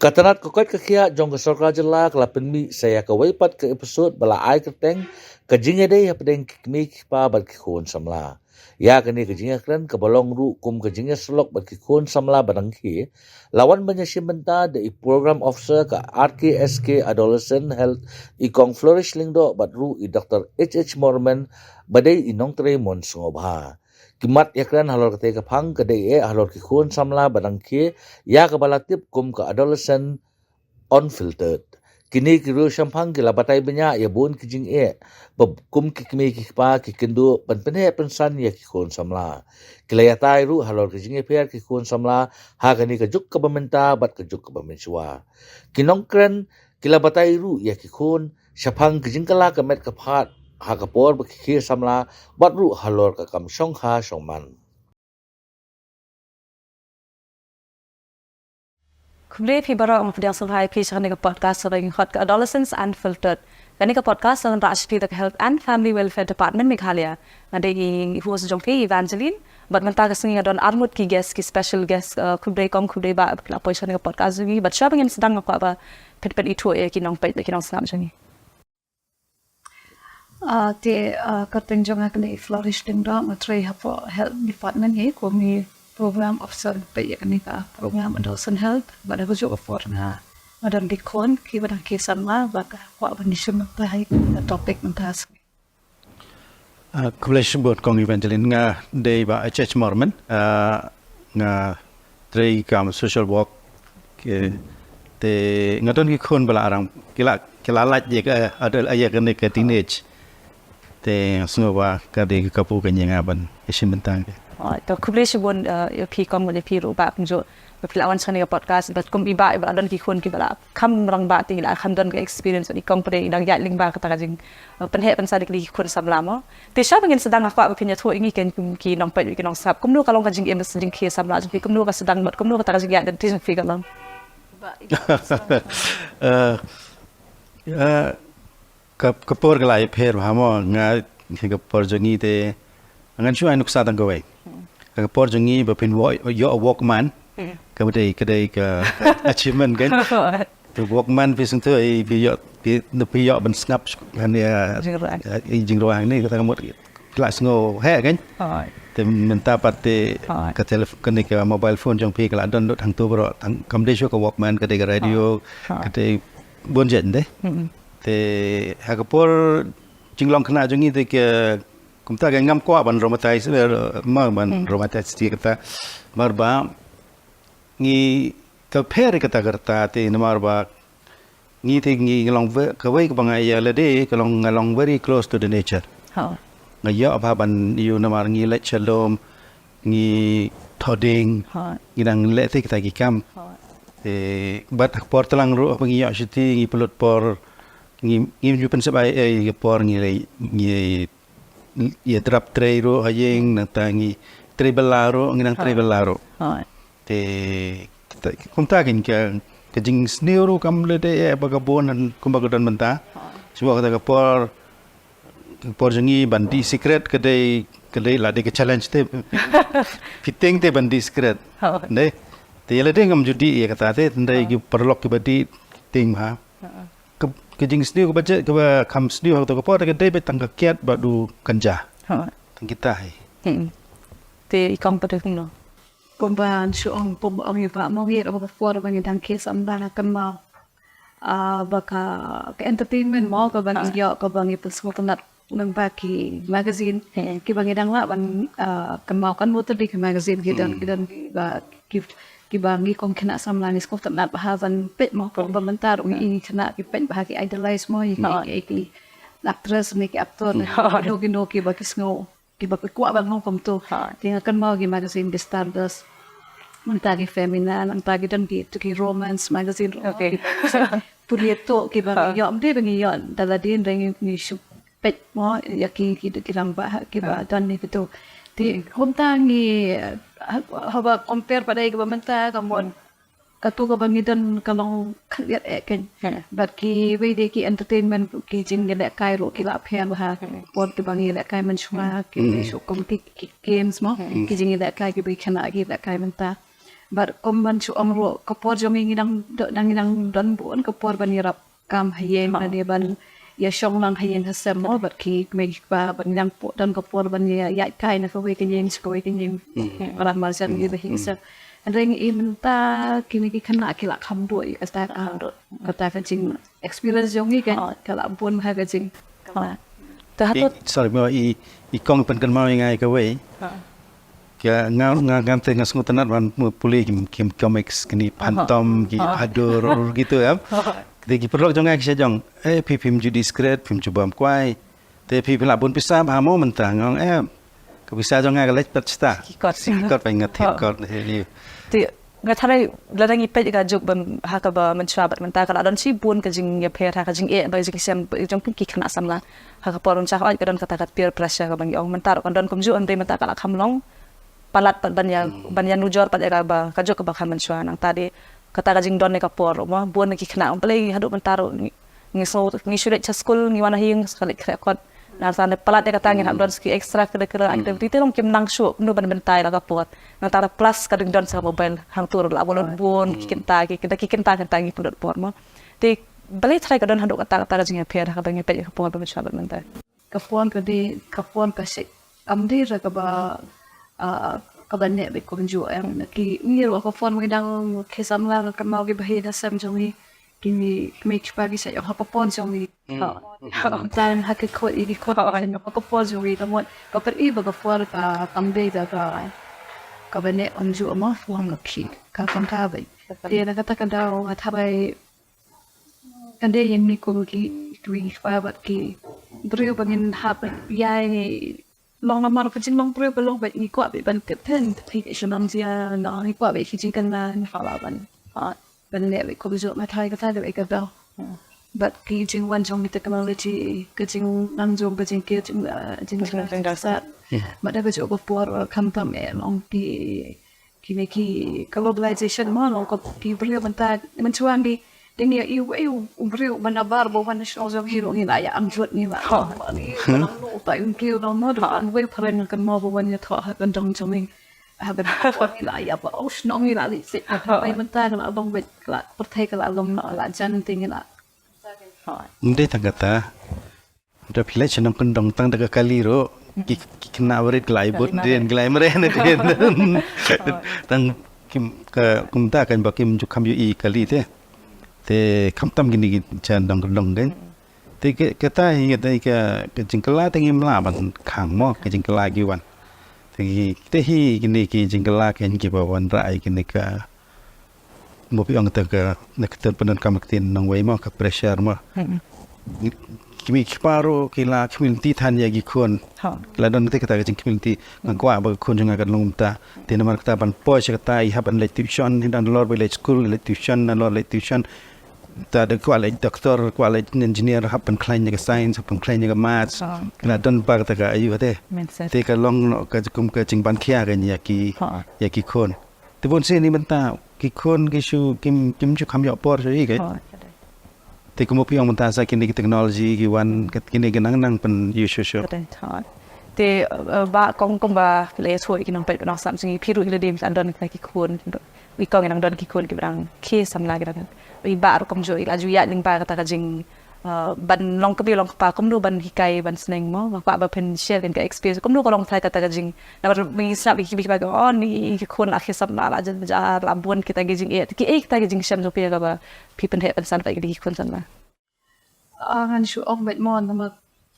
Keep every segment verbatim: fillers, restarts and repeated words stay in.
Ka tnat ka koit ka khiah jong ka sorkar jylla ka la pynmih sa ïa kawei pat ka episode ba la ai kyrteng ka jingïadei hapdeng ki kmie ki kpa bad ki khun samla. Ïa kane ka jingïakren kaba long ruh kum ka jingïasyllok bad ki khun samla ba dang khie, la wan ban ïashim bynta da i program officer ka R K S K Adolescent Health, i Kong Flourish Lyngdoh bad ruh i Doktor H H Morman ba dei i nongtrei mon sngewbha. Ki mat ïakren halor kata ka phang ka dei eh halor ki khun samla ba dang khie, ïa kaba la tip kum ka Adolescent Unfiltered. Kine ki riew shemphang ki la batai bniah ïa bun ki jingeh ba kum ki kmie ki kpa ki kynduh ban pynheh pynsan ïa ki khun samla. Ki la ïatai ruh halor ki jingïapher ki khun samla ha kane ka juk kaba mynta bad ka juk kaba mynshuwa. Ki nongkren ki la batai ruh ïa ki khun shaphang ki jingkylla ka met ka phad ha ka por ba ki khie samla bad ruh halor ka kam shongkha shongman. Khublei phi baroh, nga pdiang sngewbha ïa phi sha kane ka podcast kaba ngi khot ka Adolescents Unfiltered. Kane ka podcast la wanrah sha phi da ka Health and Family Welfare Department Meghalaya. Nga dei i host jong phi Evangeline. Bad mynta ka sngi nga don arngut ki guest, ki special guest, uh, khublei kong khublei bah ba phi la poi sha kane ka podcast jong ngi. Bad shuwa ba ngin sdang nga kwah ba phin pynithuh ïa ki nongpeit bad ki nongsngap jong ngi. Ah, te ah, kyrteng jong nga kane Flourish Lyngdoh, nga trei hapoh Health Department hi kum i program officer peit ïa kane ka program Adolescent Health. Bad ha kajuh ka por nga nga don ki khun kiba dang khie samla bad nga kwah ban ïashim bynta ïa kane ka topic mynta. Ah, khublei shibun kong Evangeline, nga dei bah H H Morman, ah, nga trei kam social work. Te nga don ki khun ba la arang ki la ki la lait ïa ka adult ïa kane ka teenage. Te nga sngew ba ka dei ka kapu ka ïing nga ban ïashim bynta. Oh, to khublei shibun ïa phi kong ïa phi ruh bah kumjuh. Ba phi la wan sha kane ka podcast bad kum i bah i ba la don ki khun ki ba la kham rangbah te i la kham don ka experience bad i kong pat i dang ïaid lyngba kata ka jing pynheh pynsan ïa ki khun samla mo. Te shuwa ba ngin sdang nga kwah ba phin ïathuh ïa ngi ken ki nongpeit ki nongsngap kumno ka long ka jingim jingkhie samla jong phi, kumno ka sdang bad kumno kata ka jingïaid lynti jong phi ka long. Eh, eh, ka ka por ka la ïapher bha mo, nga ka por jong ngi te ngan shu ai nuksa tang kawei. Ka por jong ngi ba phin ïoh Walkman. Ka ba dei ka dei ka achievement kan. Te Walkman phi sngewthuh i phi ïoh phi phi ïoh ban sngap kan ïa jingrwai ni kata ka mut ki la sngew heh kan. Te mynta pat te ka telefon kane ka mobile phone jong phi ka la don lut hangto baroh, kam dei shuh ka Walkman, ka dei ka radio, ka dei bun jait de. Te ha ka por jinglong khynnah jong ngi te ka kumta ka ngam kwah ban romantize, eh, ma ban romantize te kata mar ba ngi ka pher kata ka rta te namar ba ngi te ngi long kawei kaba nga ïa lade ka long nga long very close to the nature. Nga ïoh bha ban ïoh namar ngi leit sha lum, ngi thoh dieng, ngi dang leh te kita ki kam. Te bad ha ka por tlang ruh ba ngi ïoh shuti ngi pynlut por ngi ngi ju pynsep ai ei ka por ngi lei ngi ïa drap trei ruh ha ïing nangta ngi trei bela ruh ngi nang trei bela ruh. Te kumta kin ka ka jingsniew ruh kam lade ïa ba ka bun kumba ka don mynta. Shuwa kata ka por ka por jong ngi ban dih sikret ka dei ka dei la dei ka challenge te. Fitting te ban dih sikret. Dei. Te ïa lade ngam ju dih ïa kata te dei ki paralok kiba dih ting ha. Ka ka jingsniew kaba jait kaba kham sniew ha kata ka por ka dei ba tang ka kiad bad u kynja. Tang kita hi. Te i kong pat kumno. Kumba shu ong kumba ong i bah mo ïa kaba ka por ba ngi dang khie samla nga kynmaw. Ah, ba ka ka entertainment mo kaba ngi ïoh kaba ngi pynsngewtynnat lyngba ki magazine kiba ngi dang lah ban ah, kynmaw kan mut ki magazine ki don ki don ba ki kiba ngi kong khynnah samla ngi sngewtynnat bha ban peit mo kong ba mynta ruh ngi khynnah ki peit bha ki idolize mo ïa ki ki actress ne ki actor ne kino kino kiba ki sngew kiba ki kwah ban long kumto. Te nga kynmaw ki magazine ki Stardust, nangta ki Femina, nangta ki don ki tu ki romance magazine ruh. Pule to kiba ngi ïoh ym dei ba ngi ïoh da lade hynrei ngi shu peit mo ïa ki ki ki rangbah kiba don ne kito. Te kumta ngi haba compare pat ïa kiba mynta ka mon katu kaba ngi don ka long khyndiat eh kein. Bad kiwei de ki entertainment ki jingïalehkai ruh ki la pher bha. Por kiba ngi ïalehkai mynshuwa ki shu kum ki games mo ki jingïalehkai kiba ki khynnah ki ïalehkai mynta. Bad kum ban shu ong ruh ka por jong ngi ngi dang do- dang ngi dang don bun ka por ban ïarap kam ha ïing, lane ban ïa shong lang ha ïing ha sem mo, bad ki kmie ki kpa ban dang pu- don ka por ban ïa ïaid kai na kawei ka ïing sha kawei ka ïing. Ran marjan ngi ba hi sem. Hynrei ngi i mynta kine ki khynnah ki la kham bun ïa kata ka kata ka jing experience jong ngi ka ka la bun ha ka jing. Te hato I, sorry, mo i i kong pynkynmaw ïa ngai kawei. Ka nga nga ngam te nga sngewtynnat ban pule kim kim comics kini Phantom ki Hadur gitu em. Te ki paralok jong nga ki sha jong, eh, phi phim ju discreet, phim ju bam kwai. Te phi phi la bun pisa bha mo mynta, nga ong, eh, ka pisa jong nga ka leit pat shata. Ki kot. Ki kot, pat nga thep kot. Te nga tharai lada ngi peit ka juk ban ha kaba mynshuwa bad mynta ka la don shibun ka jingïapher ha ka jingeh bad jingshem jong ki khynnah samla. Ha ka por mynshwa hooid ka don kata ka peer pressure kaba ngi ong, mynta ruh ka don kumjuh, hynrei mynta ka la kham long palat pat ban ïa ban ïanujor pat ïa kaba ka juk kaba kham mynshuwa. Nangta dei kata ka jingdon ïa ka por ruh mo, bun ki khynnah balei haduh mynta ruh ngi sngew ngi shu leit sha skul, ngi wan ha ïing sa leit khreh kot. Nangta palat ïa kata ngin hap don sa ki extra curricular activity te long kim nang shuh kumno ban bynta ïa la ka por. Nangta plus ka dang don sa mobile hangto ruh la bun bun ki kynta ki kynta ki kynta kynta ngi pynlut por mo. Te balei tharai ka don haduh kata kata ka jingïapher ha kaba ngi peit ïa ka por ba mynshuwa bad mynta. Ka por ka dei ka por ka shait, kam dei re kaba ah, kaba neh beit kumjuh, em, ki ngi ruh ka por ngi dang khie samla ka kynmaw ki bahaïing hasem jong ngi, ki kmie ki kpa ki shait ong ha ka por jong ngi. Tan ha ki khot ïa ki khot ha ka por jong ngi, ka mut ka pyni ba ka por ka kam dei da ka kaba neh kumjuh mo, por ka khih ka kam ka beit. Te na kata ka daw nga tharai ka dei ïa ngi kum ki kmie ki kpa bad ki briew ba ngin hap ïa long namar ka jinglong briew ba long bad ngi kwah bad ban tip ten te ki shu nang jia, ngi kwah bad ki jingkynmaw ngi kwah ban ban leh bad kumjuh. Nga tharai kata dei ka daw bad ki jingwan jong ki technology, ka jingnang jong ka jingkit jing jing jing sat. Bad da ka juh ka por khamtam eh long ki kine ki globalization mo, long ka ki briew mynta mynshuwa ngi dang ïa i wei u briew ba nabar ba wan shnong jong ngi ruh ngi la ïa anglut ngi la. Ngi la nang noh ta u briew nang noh da wan wei phareng kan mo ba wan ïa thoh ha kan dong jong ngi. Ha kan ngi la ïa ba u shnong ngi la li sik. Wei mynta ka la long wei ka la pyrthei ka la long noh la jan te ngi la. Ym dei tang kata. Da phi leit sha nongkyndong tang da ka kali ruh ki ki khynnah barit ki la ai bud dien ki la ai mreh na dien. Tang kim ka kumta kan ba kim ju kham ïohi kali te. Te khamtam kine ki jan nongkyndong kan. Te ka kata hi kata hi ka ka jingkylla te ngim lah ban khang mo ka jingkylla ki wan. Te ki te hi kine ki jingkylla kan kiba wanrah ïa kine ka mo phi ong kata ka na ka kyrteng pyndonkam ka ktien nongwei mo ka pressure mo. Ki mei ki kpa ruh ki la ki mei lynti than ïa ki khun. Ki la don kata kata ka jingki mei lynti. Nga kwah ba ka khun jong nga kan long kumta. Te namar kata ban poi sha kata i hap ban leit tuition, i dang lor ba leit skul, leit tuition, na lor leit tuition. Ta da kwah leit doctor, kwah leit engineer, hap ban khlaiñ ïa ka science, hap ban khlaiñ ïa ka maths. Ki la don ba kata ka aïu te. Te ka long noh ka kum ka jingban khia ka ïa ki ïa ki khun. Te bun sien ni mynta ki khun ki shu kim kim shu kham ïoh por shu hi ke. Te kumba phi ong mynta sa kine ki technology ki wan kine ki nang nang pyn ïoh shu shu. Te ba kong kumba phi la ïathuh ki nongpeit ba nong sam jong ngi phi ruh hi la dei phi la don ki khun. I kong i nang don ki khun ki ba dang khie samla ki dang. I ba ruh kumjuh i la ju ïaid lyngba kata ka jing ban long kmie long kpa kumno ban hikai ban sneng mo, nga kwah ba phin share kan ka experience kumno ka long tharai kata ka jing. Namar ngi sngap ïa ki ba ki ba ki oh ni ki khun la khie samla la jan bajar la bun kita ki jingeh, kiei kita ki jingshem jong phi kaba phi pynheh pynsan pat ïa ki khun samla. Ngan shu ong beit mo namar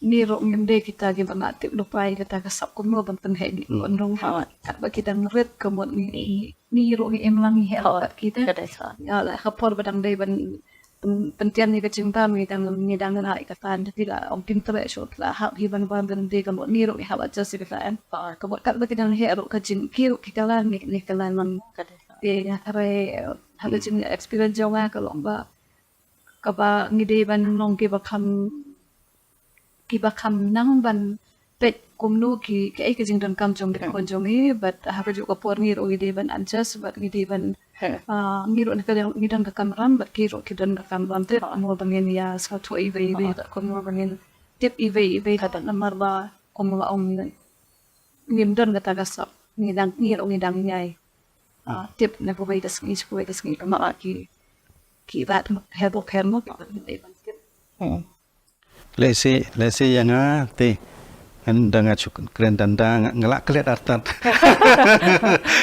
ngi ruh ngim dei kita kiba la tip lypa ïa kata ka sap kumno ban pynheh ïa ki khun jong ngi. Katba ki dang rit ka mut ngi ruh ngi im lang ngi heh pat kita. Ïa la ka por ba dang dei ban pyntian ïa ka jingbam ngi dang ngi dang rah ïa kata, ngi la ong kim treh shuh la hap hi ban ban ban dei ka mut ngi ruh ngi hap adjust ïa kata em. Ka mut katba ki dang heh ruh ka jing ki ruh ki kylla ngi ngi kylla lang. Te nga tharai ha ka jing experience jong nga ka long ba kaba ngi dei ban long kiba kham kiba kham nang ban peit kumno ki kaei ka jingdonkam jong ki khun jong ngi, bad ha kajuh ka por ngi ruh ngi dei ban adjust bad ngi dei ban ngi ruh ngi don ka kamram bad ki ruh ki don ka kamram te mo ba ngin ïa sngewthuh iwei iwei bad kumno ba ngin tip iwei iwei bad namar ba kumno ba ong ngim don kata ka sap ngi dang ngi ruh ngi dang ïai ah, tip na kawei ka sngi sha kawei ka sngi, ka mut ki ki rat hebo kher mo ki rat hebo kher. Lehse, lehse ïa nga te ngan da nga shu kren tang da nga, nga la klet artat.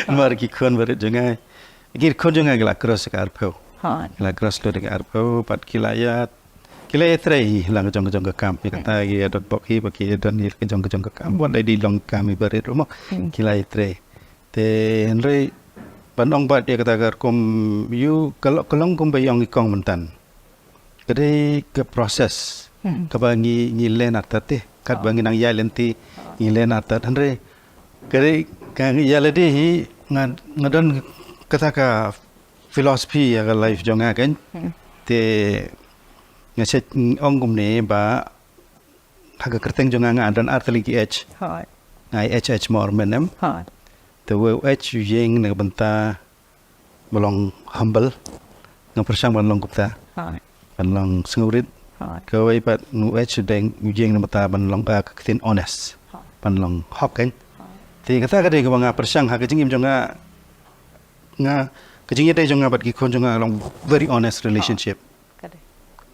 Namar ki khun barit jong nga, ki khun jong nga ki la cross ka arphew. Ki la cross lut ka arphew, pat ki la ïa, ki la ïatrei lang jong jong ka kam. Ïa kata ki ïa dot bok hi ba ki ïa don hi ka jong ka jong ka kam. Wat dei di long kam i barit ruh mo. Ki la ïatrei. Te hynrei ban ong bad ïa kata ka rukom ïa ka lo-, ka long kumba ïong i kong myntan. Ka dei ka process kaba ngi, ngi len artat te. Katba ngi nang ïaid lynti ngi len artat, hynrei ka dei ka ngi ïa lade hi nga, nga don kata ka philosophy ïa ka life jong nga kan. Te nga shet ong kumne ba ha ka kyrteng jong nga nga don artylli ki H. Nga H H Mormen em. Te wei H u ïeng na ka bynta ba long humble. Nga pyrshang ban long kumta. Ban long sngewrit. Kawei pat u H u deng u ïeng na ka bynta ban long, ah, ka ktien honest. Ban long hok kan. Te kata ka dei kaba nga pyrshang ha ka jingim jong nga, nga ka jingïadei jong nga bad ki khun jong nga long very honest relationship.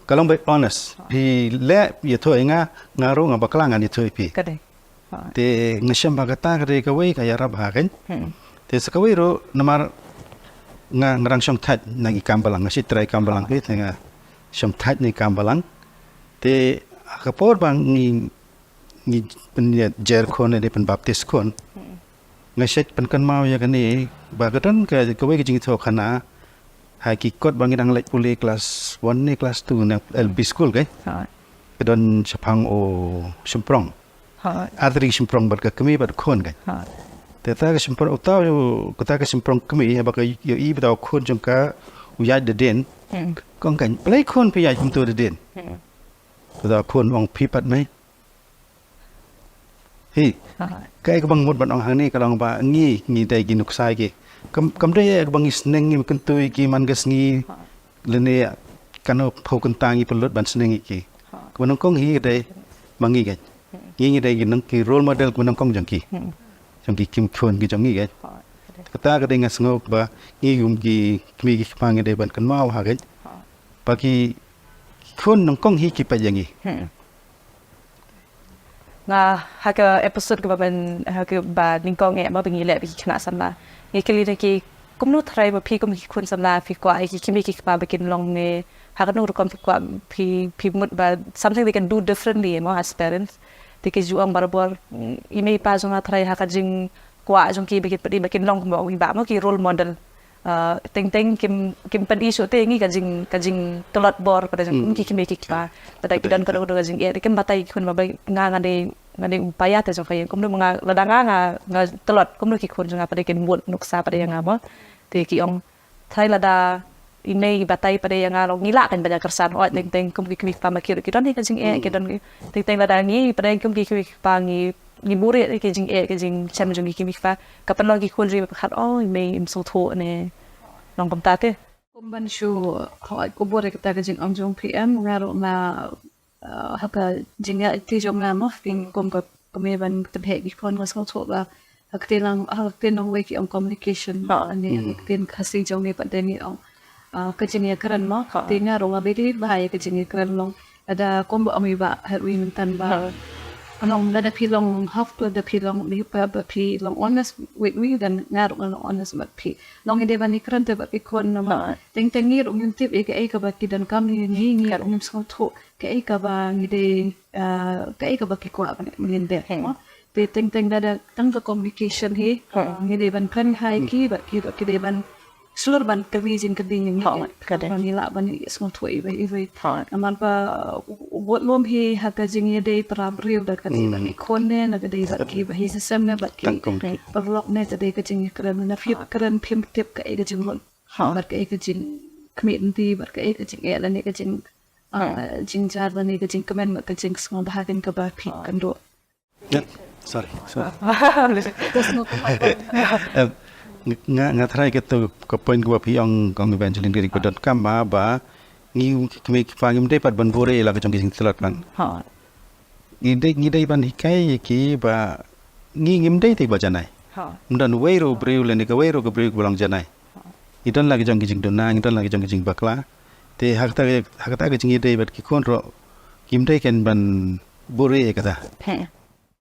Ka long ba honest. Phi leh ïathuh ïa nga, nga ruh nga bakla ngan ïathuh ïa phi. Te nga shem ba kata ka dei kawei ka ïarap ha kan. Te sa kawei ruh namar nga, nga dang shong thait na ki kam balang, nga shu trai kam balang phi, te nga shong thait na ki kam balang. Te ha ka por ba ngi, ngi pynïajer khun ne pynbaptis khun. Nga shet pynkynmaw ïa kane ba ka don ka, kawei ka jingïathuhkhana ha ki kot ba ngi dang leit pule class one ne class two na L P school kan. Ka don shaphang u shymprong. Artylli shymprong bad ka kmie bad khun kan. Te ta ka shymprong, uta u, kata ka shymprong kmie haba ka ïohi ba uta u khun jong ka u ïaid da dien. Ka ong kan, balei khun phi ïaid kumto da dien? Uta u khun u ong phi pat mei. Hi. Kaei kaba nga mut ban ong hangne ka long ba ngi, ngi dei ki nuksa ki. Kam, kam dei kaba ngi sneng ngi kyntu ïa ki man ka sngi. Lane kano phew kynta ngi pynlut ban sneng ïa ki. Kaba nyngkong hi ka dei ma ngi kan. Ngi, ngi dei ki nang ki role model kaba nyngkong jong ki. Jong ki khun ki jong ngi kan. Kata ka dei nga sngew ba ngi kum ki kmie ki kpa ngi dei ban kynmaw ha kan. Ba ki khun nyngkong hi ki peit ïa ngi. Nga ha ka episode kaba ban, ha kaba nyngkong eh ba ngi leh bad ki khynnah samla, ngi kylli na ki kumno tharai ba phi kum ki khun samla phi kwah ïa ki kmie ki kpa ba kin long ne ha kano rukom phi kwah, phi, phi mut ba something they can do differently mo as parents. Te ki ju ong barabor, mm, i mei i pa jong nga tharai ha ka jingkwah jong ki ba kin peit ba kin long kumba ong i bah mo, ki role model. Ah, teng teng kim, kim pyni shuh te ngi ka jing, ka jingtlot bor pat jong ki kmie ki kpa. Pat ki don ka dei ka jingeh, kim batai ki khun ba nga, nga dei, nga dei u paia te jong ka ïing. Kumno nga, lada nga, nga, nga tlot, kumno ki khun jong nga pat kin mut nuksa pat ïa nga mo. Te ki ong, tharai lada i mei i batai pat ïa nga, long ngi lah kan ban ïa kyrshan, oh, teng teng kum ki kmie ki kpa ma ki ruh ki don hi ka jingeh, ki don, teng teng lada ngi pat kum ki kmie ki kpa ngi ngi buhrieh ïa ka jingeh ka jingchem jong ki kmie ki kpa, ka pynlong ki khun ruh ba pyrkhat, oh, i mei im sngewthuh ne long kumta te. Kum ban shu hoi khubor ïa kata ka jingong jong phi em, nga ruh nga, eh, ha ka jingïaid lynti jong nga mo, phi kum ka kmie ban pynheh ki khun, nga sngewthuh ba ha ka ktien lang, ha ka ktien nongwei ki ong communication ne ha ka ktien Khasi jong ngi pat de ngi ong, ah, ka jingïakren mo. Te nga ruh nga believe bha ïa ka jingïakren long. Lada kumba ong i bah Herwin myntan ba, long lada phi long, have to, lada phi long, phi ba, ba phi long honest with me, then nga ruh nga long honest bad phi. Long i dei ban ïakren te bad ki khun namar teng teng ngi ruh ngim tip ïa kaei kaba ki donkam ne ngi, ngi ruh ngim sngewthuh kaei kaba ngi dei, ah, kaei kaba ki kwah ban ïa ngi dei mo. Te teng teng lada tang ka communication hi, ah, ngi dei ban kren bha ïa ki bad ki, bad ki dei ban shlur ban kylli jingkylli ïa ngi. Ka dei. Ba ngi lah ban ïa sngewthuh iwei iwei. Namar ba, uh, u, u, wat lum hi ha ka jingïadei para briew da ka dei bad ki khun ne, na ka dei bad ki bahaïing sesem ne, bad ki paralok ne, ka dei ka jingïakren. Na phi kren phim tip kaei ka jingmut bad kaei ka jingkhmih lynti bad kaei ka jingeh lane ka jing, uh, jingjar lane ka jingkmen bad ka jingsngewbha kaba phi kynduh. Sorry, sorry. Em, nga, nga tharai kato ka point kaba phi ong, kong Evangeline, ka dei kaba donkam ba, ba ngi kmie ki kpa ngim dei pat ban buhrieh ïa la ka jong ki jingtlot lang. Ngi dei, ngi dei ban hikai ïa ki ba ngi ngim dei te ba janai. Ym don wei ruh u briew lane ka wei ruh ka briew kaba long janai. Ngi don la ki jong ki jingduna, ngi don la ki jong ki jingbakla. Te ha kata, ha kata ka jingïadei bad ki khun ruh, kim dei ken ban buhrieh ïa kata.